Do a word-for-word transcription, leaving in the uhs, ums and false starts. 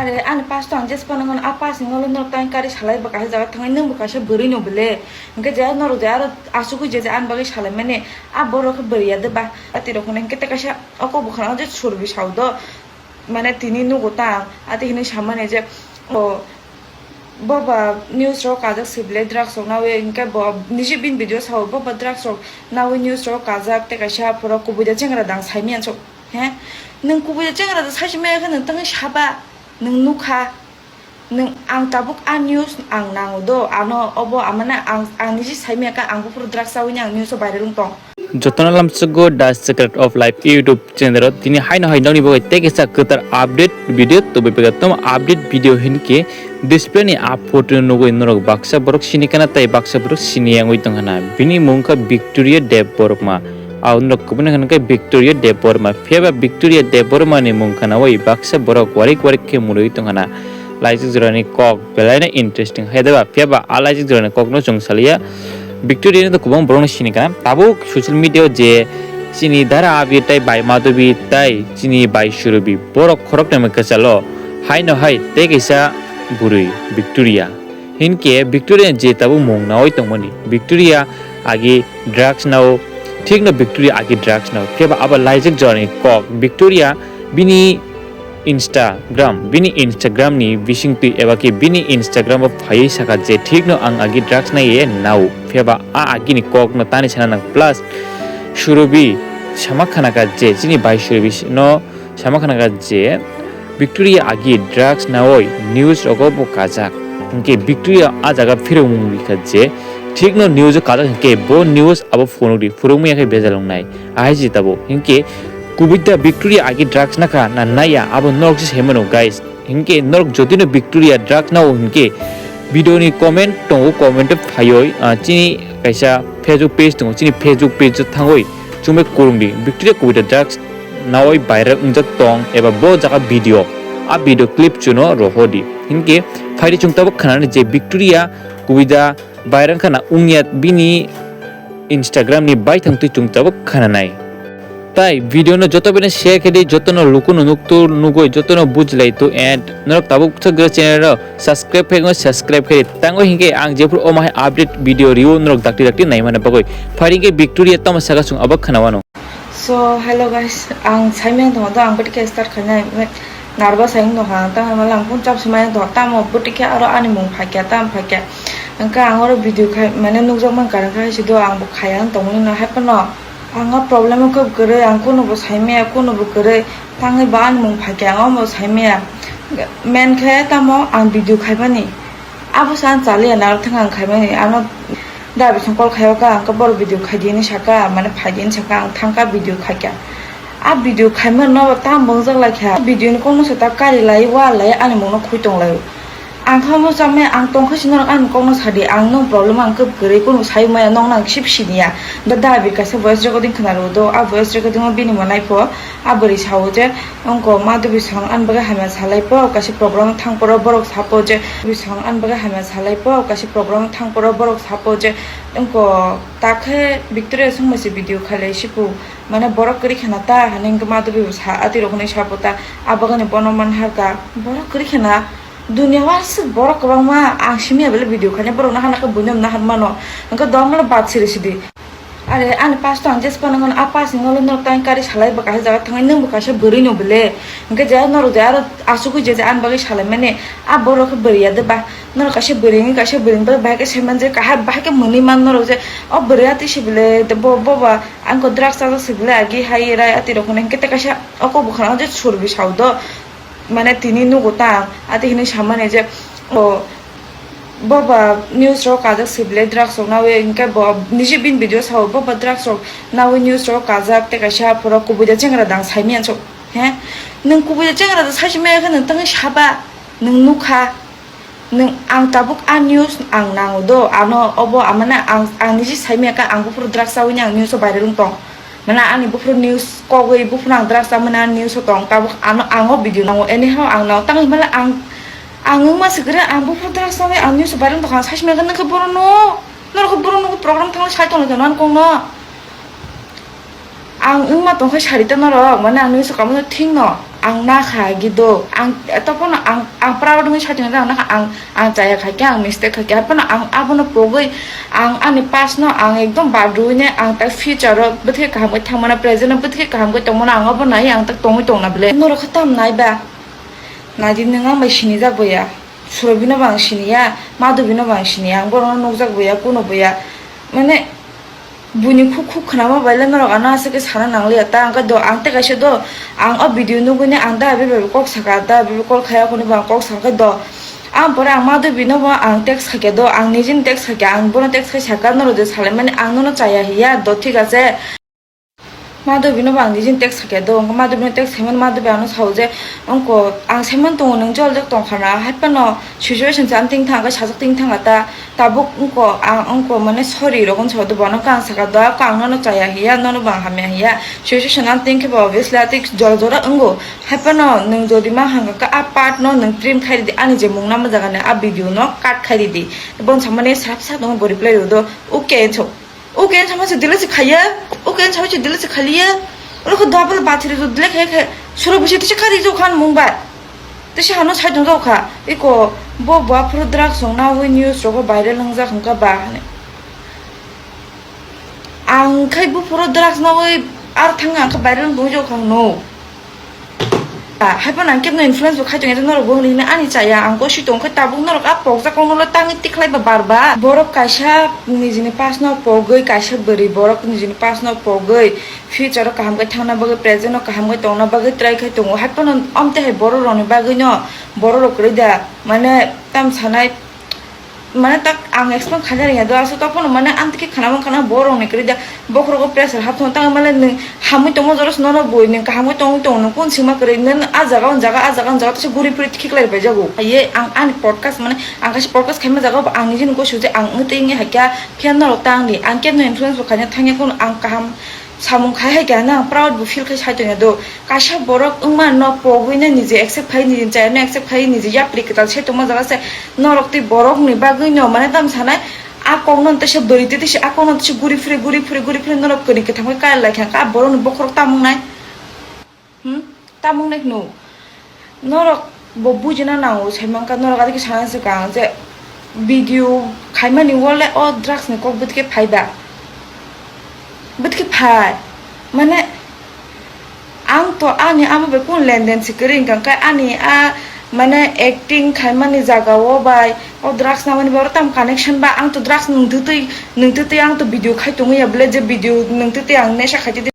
Are ani pass to ang jespa nang a pass ni ngolo norok tang kari salai bo kaisa jaga thangai nang bo kaisa bwrwi no bele. Hingke je norok je aro asugwi je je ani bagwi salai mani a borok khe bwrwi ya de ba. Ati rok hwnwi hingke te kaisa oko bwkhano je surbi sao do. Mane tini nugo ta ang ati hinwi samani je o bo ba news rok kajak sibile drugs rok nawi hingke bo niji bini video sao bo ba drugs rok nawi news rok kajak te kaisa pura kubui da chengra dang saimani ansok. He? Nwng kubui chengra da saisi maya khe nwng tangwi saba? Nwng nukha? Nwng ang tabuk a news ang nango do, ano obo amana ang, ang niji saimaya khe ang buphuru drugs chawi ni ang news o viral wng tong. Jotono lamsogo The Secret of Life YouTube channel o tini haino hai nokni bagwi tei kaisa kwtal update video tubui pega. Tamo update video hinkhe display ni a photo nugui norok baksa borok sini kana tei baksa borok sini yangwi tong hana. Bini mung kha Victoria Debbarma. Ang norok kubuni hwnka khe Victoria Debbarma. Phiya ba Victoria Debbarma ni mung khnaui baksa borok warik warik khe murui tong hana. Laijak jorani kok belai no interesting hai da ba. Phiya ba a laijak jorani kok no chwng saliya. Victoria no kwbang borok no sini kana. Tabuk social media o je chini Dara Abir tai bai Madhabi tai chini bai Surobi borok khorok nai kwchalo. Hai no hai tei kaisa bwrwi Victoria. Hinkhe Victoria je tabuk mung naui tongmani. Victoria agi drugs nao, thikno Victoria agi drugs nao. Khe ba abo laijak jorani kok. Victoria bini Instagram, bini Instagram ni bising twi eba khe bini Instagram o phaiwi saka je thikno ang agi drugs naiye nao. Khe ba a agini kok no tani sana nang. Plus Surobi sama khana ka je chini bai Surobi no sama khana ka je Victoria agi drugs naoi news rogo bo kajak. Hinkhe Victoria a jaga phirongmung rikha je thikno news o kajak hinkhe bo news abo phunukdi phurukmaya khe bejal wngnai. Ahai se tabo hinkhe kubui da Victoria agi drugs nakha na naiya abo norok se saimano guys. Hinkhe norok jotino Victoria drugs nao hinkhe video ni comment tongo, comment o phaioi, ah, chini kaisa Facebook page tongo, chini Facebook page o thangoi chumui kurungdi Victoria kubui da drugs naoi viral wngjak tong eba bo jaga video, a video clip chuno rohordi. Hinkhe phaidi chwng tabuk khnanani je Victoria kubui da viral khana wngya bini Instagram ni baithang twi chwng tabuk khnanai. Tai video no joto bini share khe di, joto no luku no nuktu nugoi, joto no bujilai tu and norok tabuk chakra channel ro subscribe khe subscribe khe di. Tango hinkhe ang jephuru omo hai update video review norok dakti dakti naimana bagoi. Phaidi hinkhe Victoria tamo saka chwng abo khnawano. So, hello guys, ang saimaya tongma do ang bwtwi khe start khainai, nervous hai wngtong ha, tamo mala ang phone charge maya tong, tamo bwtwi khe aro ani mung phaikya, tamo phaikya, hwnkhe ang oro video khai, mane nukjak mankha, hwnkhe hai se do ang bo khaiya wng tongmani no, hai phano ang o problem o khe kwrwi, ang kunubo saimaya, kunubo kwrwi, tangwi bo ani mung phaikya, ang omo saimaya, main khe tamo ang video khaimani. Abo se ang chaliya narwk thang ang khaimani, ano da bising call khaio ka, ang khe borok video khaidi hinwi saka, mane phaidi hinwi saka, ang thangka video khaikha. A video khaima no tamo wngjak laikha, video ni kokno se ta kari lai, wa lai, ani mungno khui tong lai. Ang khe omo chamai, ang tongkha se norok ani kokno sadi, ang nwng problem ang khe kwrwi, kunu sai maya, nokno ang sip siniya. Da da bir kaisa voice recording khna rw do, a voice recording o bini mwnai pho, a bwrwi sao je, Wngkha, Madhabi song ani bagwi hamya salai pho, kaisa program thang phoro borok sapo je, Madhabi song ani bagwi hamya salai pho, kaisa program thang phoro borok sapo je, wngkha, ta khe Victoria songma se video khailai sipu, mane borok kwrwi khena ta, hwnwi wngkha Madhabi bo sa, ati rok hwnwi sapo ta, abagani bono man harka, borok kwrwi khena, dunia o aswk borok kwbangma, ang simi ya bele video khainai borok no hana khe buino naharmano, wngkha dom le bad siri sidi. Are ani pass to ang jespa nang a pass ni ngolo norok tang kari salai bo kaisa jaga thangai nang bo kaisa bwrwi no bele. Hingke je norok je aro asugwi je je ani bagwi salai mani a borok khe bwrwi ya de ba. Norok kaisa bwrwi ni kaisa bwrwi ni bagwi bahai khe sai man je kaham bahai khe mwnwi man norok je o bwrwi atwi se bele de bo bo ba ang ko drugs chajak se bele agi hai rai atwi rok hwnwi hingke te kaisa oko bwkhana je surbi sao do. Mane tini nugo ta ang, ati hinui samani je, o, bo ba news rok kajak sibile drugs rok nawi, hingke bo niji bini video sao, bo ba drugs rok nawi news rok kajak, tei kaisa aphuru kubui da chengra dang saimanya sok, he? Nwng kubui da chengra da saisi maya khe nwng tangwi saba, nwng nukha, nwng ang tabuk a news ang nango do, ano obo amana ang, ang niji saimaya khe ang buphuru drugs chawi ni ang news o viral wng tong. Mane ani buphuru news kogwi buphuru ang drugs chamani ani news o tong tabuk ano ang o video nango anyhow ang nango tangwi male ang ang wngma se kwrwi ang buphuru drugs chamwi ang news o viral tongkha ang saisi maya khe nokhe borokno norok khe borokno program thangwi sai tonglaikha nang kokno ang wngma tongkha sari ta norok mane ang news o kamo thik no Ang nakha agi do, ang topono ang, ang proud wngwi saitongya, ang nakha, ang, ang chaya khaikhe, ang mistake khaikhe, haphano ang abono pogwi, ang ani past no ang ekdom badrwini, ang tak future o bwthai kaham khe thangmana, present o bwthai kaham khe tongmana, ang abo nai ang tak tongwi tongna bwle. Norok khe tam nai ba? Naidi, nwng ang bai sinijak boya, Surabino bo ang siniya, Madhubino bo ang siniya, ang borokno nukjak boya, kuno boya, mane, buini khuk khuk khwnama bai le norok ano aswk khe sana nangliya ta, ang khe do, ang tei kaisa do, ang o video nugwini ang da bebe kok saka, da bebe call khaya khoni bo ang kok saka do. Ang pore ang Madhubino bo ang text khaikhe do, ang nijini text khaikhe, ang bono text khai saka, norok je salaimani ang nono chaya hiya do, thik ache. Madhubino bo ang nijini text khaikhe do, Madhubino text khaimani Madhubi ano sao je, ongko ang saiman tongo nwng joljak tongkhana, haphano situation se amtwing thangkhe sajak ting thangkha ta. Tabuk wngko, ang wngko, mane, sorry rok wngsa do, bono khe ang saka do, ako ang nono chaya hiya, nono bo ang hamya hiya. Situation ang tin khe bo obviously atwi jora jora wngo. Haphano nwng jodi ma hangkha khe a part no nwng trim khai ridi, ani je mung nama jaga ni a video no cut khai ridi. Bon samani srap srap wngwi bo reply rw do, okay so. Okay sama se delete se khaiya, okay sama se delete se khaliya. Oro khe double battery rw delete khai khai. Suro bisi tisa kari jokhan mung bai. Tei se hano sai tong kha, iko bo bo aphuru drugs rok nawi news rogo viral wngjak wngkha ba hwnwi. Ang khai buphuru drugs nawi ar thangwi ang khe viral wngwi tong kha hwno. Haiphano ang kebno influence bo khai tongya, norok bo hwnwi hwnwi ani chaya, ang gosi tong khe tabuk norok a pokjak kokno le tangwi tikhlai ba bar bar. Borok kaisa nijini past no pogwi, kaisa bwrwi borok nijini past no pogwi, future o kaham khe thangna bagwi, present o kaham khe tongna bagwi try khai tongo. Haiphano amtwi hai borok rokni bagwi no, borok rok kwrwi da, mane, tam sanai, mane, tak ang explain khaina rwngya do, aswk tokphano, mane, amtwi khe khana mankha na borok rokni kwrwi da, bokhorogo pressure hap thung tang mane nwng hamwi tongma jora se nono bui nwng kaham khe tongwi tongo, nwng kun sima kwrwi nwng a jaga o jaga, a jaga o jaga tesa guri phuri khiklai rwpai jago. Ye ang ani podcast, mane, ang kaisa podcast khaima jaga o ang nijini gosi je ang wngtwi wngya hai khe phiya norok tang di, ang kebno influence bo khaina thangya, kun ang kaham samung khai hai khe ano ang proud bo feel khai sai tongya do. Kaisa borok wngma no pogwi no niji accept khai, niji chaya no accept khai, niji yapri kwtal se tongma jaga se norok tei borok ni bagwi no, mane, tam sanai, a kok no tesa bwrwi tei tesa a kok no tesa guri phuri, guri phuri, guri phuri norok kwrwi kwthang khe kaya lai kha, a borok ni bokhorok tamung nai. Hmm? Tamung nai hwno. Norok bo bujina nango, sai mankha norok adike sana se kang je video khaimani wale o drugs ni kok bwtike phai ba? Bwtike phai? Mane, ang to ani amo bai kun lenden se kwrwi wngkha, khe ani a, mane, acting khaimani jaga o bai o drugs namani bai oro tam connection ba? Ang to drugs nwng twtwi, nwng twtwi ang to video khai tongwi ya bwle, je video nwng twtwi ang nesha khai twi